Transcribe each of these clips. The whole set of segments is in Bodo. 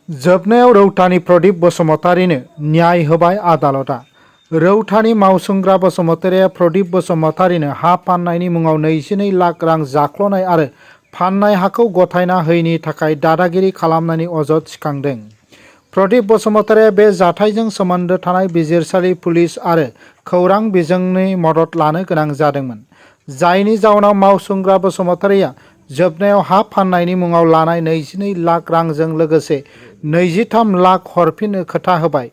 जोबनायाव रौतानि प्रदीप बसुमतारीनो न्याय होबाय आदालता। रौतानि मावसोमग्रा बसुमतारीया प्रदीप बसुमतारीनो हा फाननायनि मुङाव 22 लाख रां जाख्ल'नाय आरो फाननाय हाखौ गथायना होयैनि थाखाय दादागिरि खालामनायनि अजद थिखांदों। प्रदीप बसुमतारीया बे जाथायजों सोमोन्दो थानाय बिजिरसालि, पुलिस आरो खौरां बिजोंनि मदद लानो गोनां जादोंमोन, जायनि जाउनाव मावसोमग्रा बसुमतारीया जोबनायाव हा फाननायनि मुङाव लानाय 22 लाख रांजों लोगोसे 23 लाख हरफिननो खोथा होबाय।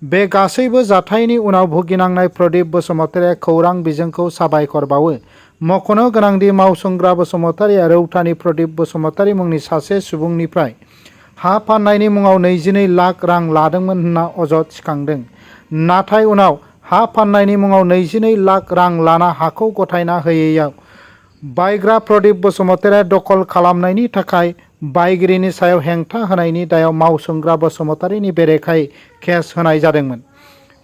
बे गासैबो जाथायनि उनाव भुगिनांनाय प्रदीप बसुमतारीया खौरां बिजोंखौ साबायखर बावो। मख'नो गोनांदि मावसोमग्रा बसुमतारीया रौतानि प्रदीप बसुमतारी मुंनि सासे सुबुंनिफ्राय हा फाननायनि मुङाव 22 लाख रां लादोंमोन होनना अजद थिखांदों। नाथाय उनाव हा फाननायनि मुङाव 22 लाख रां लाना हाखौ गथायना होयैयाव बायग्रा प्रदीप बसुमतारीया दखल खालामनायनि थाखाय बायगिरिनि सायाव हेंथा होनायनि दायाव मावसोमग्रा बसुमतारीनि बेरेखायै केस होनाय जादोंमोन।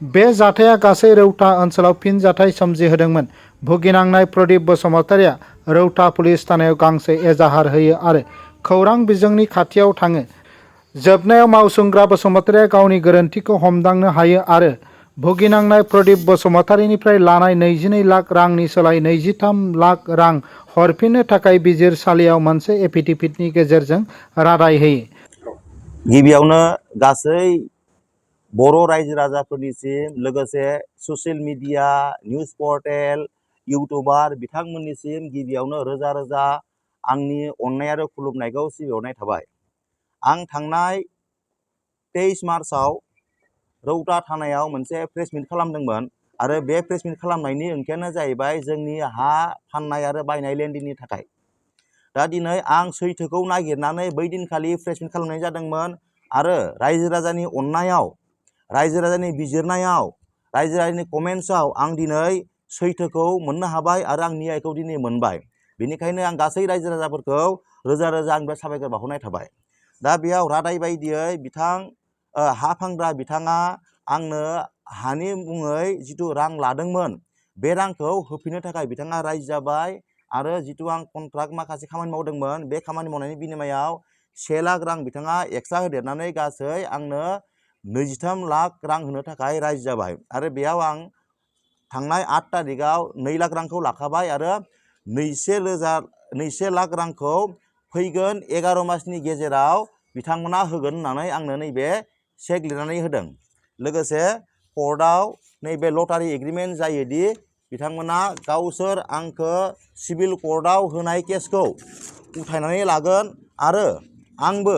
बे जाथाया गासै रौता ओनसोलाव फिनजाथाय सोमजिहोदोंमोन। भुगिनांनाय प्रदीप बसुमतारीया रौता पुलिस थानायाव गांसे एजाहार होयो आरो खौरां बिजोंनि खाथियाव थाङो। जोबनायाव मावसोमग्रा बसुमतारीया गावनि गोरोन्थिखौ हमदांनो हायो आरो भुगिनांनाय प्रदीप बसुमतारीनिफ्राय लानाय 22 लाख रांनि सोलाय 23 लाख रां हरफिननो थाखाय बिजिरसालियाव मोनसे एफिडेभिटनि गेजेरजों रादाय होयो। गिबियावनो गासै बर' रायजो राजाफोरनिसिम लोगोसे ससियेल मिडिया, निउज पर्टेल, इउटुबार बिथांमोननिसिम गिबियावनो रोजा रोजा आंनि अननाय आरो खुलुमनायखौ सिबिहरनाय थाबाय। आं थांनाय 23 मार्चआव रौता थानायाव मोनसे प्रेस मिट खालामदोंमोन आरो बे प्रेस मिट खालामनायनि ओंथियानो जाहैबाय जोंनि हा फाननाय आरो बायनाय लेनदेननि थाखाय। दा दिनै आं सैथोखौ नागिरनानै बै दिनखालि प्रेस मिट खालामनाय जादोंमोन आरो रायजो राजानि अननायाव, रायजो राजानि बिजिरनायाव, रायजो राजानि कमेन्ट्सआव आं दिनै सैथोखौ मोननो हाबाय आरो आं न्यायखौ दिनै मोनबाय। बेनिखायनो आं गासै रायजो राजाफोरखौ रोजा रोजा आंनिफ्राय साबायखर बावहरनाय थाबाय। दा बेयाव रादाय बायदियै हा फानग्रा बिथाङा आंनो हानि मुङै जिथु रां लादोंमोन बे रांखौ होफिननो थाखाय बिथाङा राजि जाबाय आरो जिथु आं कन्ट्राक्ट माखासे खामानि मावदोंमोन बे खामानि मावनायनि बिनिमयाव 1 लाख रां बिथाङा एक्सट्रा होदेरनानै गासै आंनो 23 लाख रां होनो थाखाय राजि जाबाय आरो बेयाव आं थांनाय 8 तारिखआव 2 लाख रांखौ लाखाबाय आरो 2 लाख रांखौ फैगोन 11 मासनि गेजेराव बिथांमोना होगोन होननानै आंनो नैबे चेक लिरनानै होदों। लोगोसे कर्टआव नैबे लटारि एग्रिमेन्ट जायोदि बिथांमोना गावसोर आंखौ सिभिल कर्टआव होनाय केसखौ उथायनानै लागोन आरो आंबो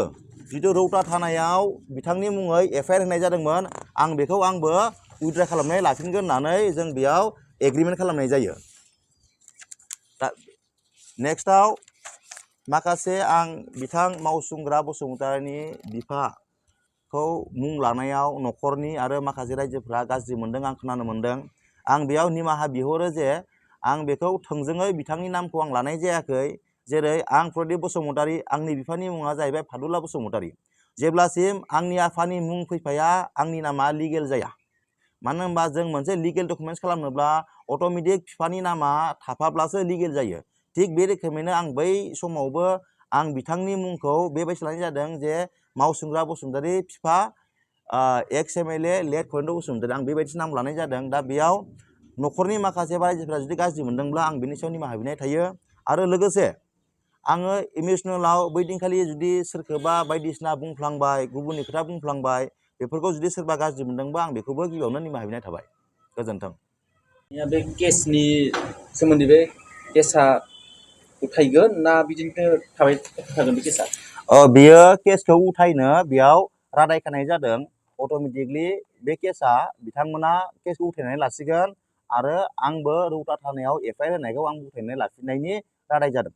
जिथु रौता थानायाव बिथांनि मुङै एफआइआर होनाय जादोंमोन आं बेखौ आंबो उइथड्र खालामनानै लाफिनगोन होननानै जों बेयाव एग्रिमेन्ट खालामनाय जायो। दा नेक्स्टआव माखासे आं बिथां मावसोमग्रा बसुमतारीनि बिफाखौ मुं लानायाव न'खरनि आरो माखासे रायजोफ्रा गाज्रि मोनदों, आं खोनानो मोनदों। आं बेयाव निमाहा बिहरो जे आं बेखौ थोंजोङै बिथांनि नामखौ आं लानाय जायाखै। जेरै आं प्रदीप बसुमतारी, आंनि बिफानि मुङा जाहैबाय फादुला बसुमतारी। जेब्लासिम आंनि आफानि मुं फैफाया आंनि नामा लिगेल जाया। मानो होनबा जों मोनसे लिगेल डकुमेन्ट्स खालामनोब्ला अट'मेटिक बिफानि नामा थाफाब्लासो लिगेल जायो। थिग बे रोखोमैनो आं बै समावबो आं बिथांनि मुंखौ बेबायदि लानाय जादों जे मावसोमग्रा बसुमतारी बिफा एक्स एमएलए लेट फरेन्ट बसुमतारी, आं बेबायदि नाम लानाय जादों। दा बेयाव न'खरनि माखासे रायजोफोरा जुदि गाज्रि मोनदोंब्ला आं बेनि सायाव निमाहा बिनाय थायो। आरो लोगोसे आङो इमोसनेलाव बै दिनखालि जुदि सोरखौबा बायदिसिना बुंफ्लांबाय, गुबुननि खोथा बुंफ्लांबाय, बेफोरखौ जुदि सोरबा गाज्रि मोनदोंबा आं बेखौबो गिबियावनो निमाहा बिनाय थाबाय। गोजोन्थों। बे केसनि सोमोन्दै बे केसा उथायगोन ना बिदिनो थाबाय थागोन बे केसा? बेयो केसखौ उथायनो बेयाव रादाय खानाय जादों। अट'मेटिकलि बे केसा बिथांमोना केसखौ उथायनानै लासिगोन आरो आंबो रौता थानायाव एफआइआर होनायखौ आं उथायनानै लाफिननायनि रादाय जादों।